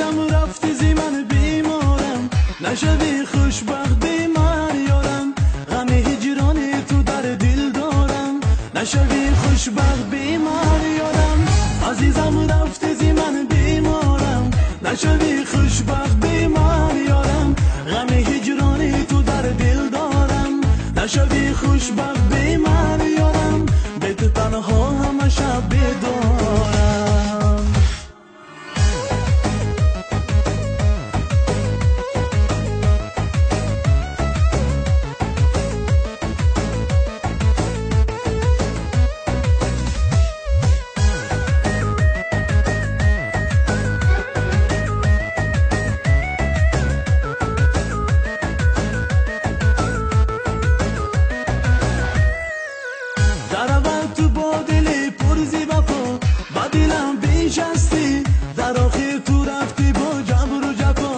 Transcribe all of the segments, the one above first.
Азизам рафти зи ман беморам, нашави хушбахт беман ёрам. Ғами ҳиҷрони ту дар дил дорам, нашави хушбахт беман ёрам. Азизам рафти зи ман беморам, нашави хушбахт беман ёрам. Ғами ҳиҷрони ту дар дил дорам, нашави хушбахт беман ёрам. Бе ту танҳо ҳама шаб бедорам. Дар аввал ту бо дили пур зи вафо ба дилам биншастӣ, дар охир ту рафтӣ бо ҷабру ҷафо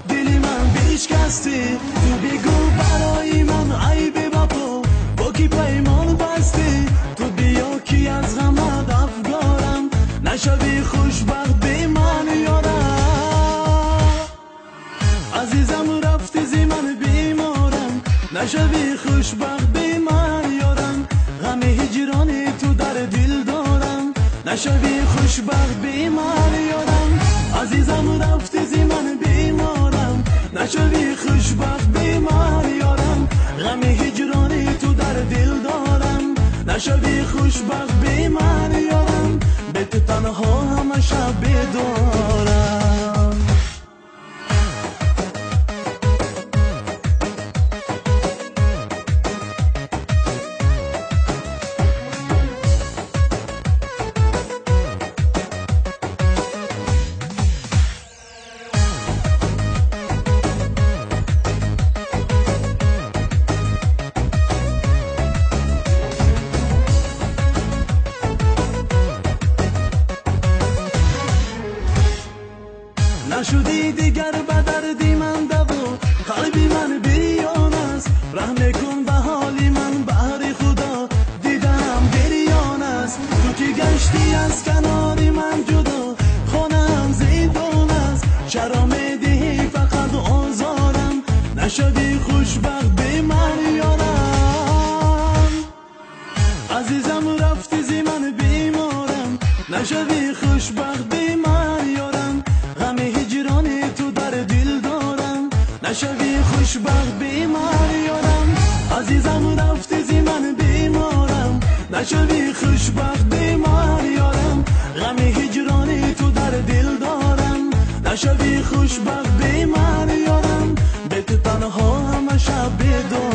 дили ман бишкастӣ. Ту бигӯ барои ман ай бевафо бо кӣ паймон бастӣ. Ту биё ки аз ғамат афгорам, нашавӣ хушбахт бе ман ёрам. Азизам рафтӣ зи ман беморам, нашавӣ хушбахт бе ман ёрам. Ғами ҳиҷрони ту дар дил дорам, нашави хушбахт беман ёрам. Азизам рафти зи ман беморам, нашави хушбахт беман ёрам. Ғами ҳиҷрони ту дар дил дорам, нашави хушбахт беман ёрам. Бе ту танҳо ҳама шаб бедорам. Нашудӣ дигар ба дарди ман даво, қалби ман бирён аст. Раҳм мекун ба ҳоли ман баҳри Худо, дидам гирён аст. Ту ки гаштӣ аз канори ман ҷудо, хонаам зиндон аст. Чаро медиҳӣ фақат озорам, нашавӣ хушбахт бе ман ёрам. Азизам рафтӣ зи ман беморам, нашавӣ хушбахт бе ман ёрам. Ғами ҳиҷрони ту дар дил дорам, нашавӣ хушбахт беман ёрам. Азизам рафтӣ зи ман беморам, нашавӣ хушбахт беман ёрам. Ғами ҳиҷрони ту дар дил дорам, нашавӣ хушбахт беман ёрам. Бе ту танҳо ҳама шаб бедорам.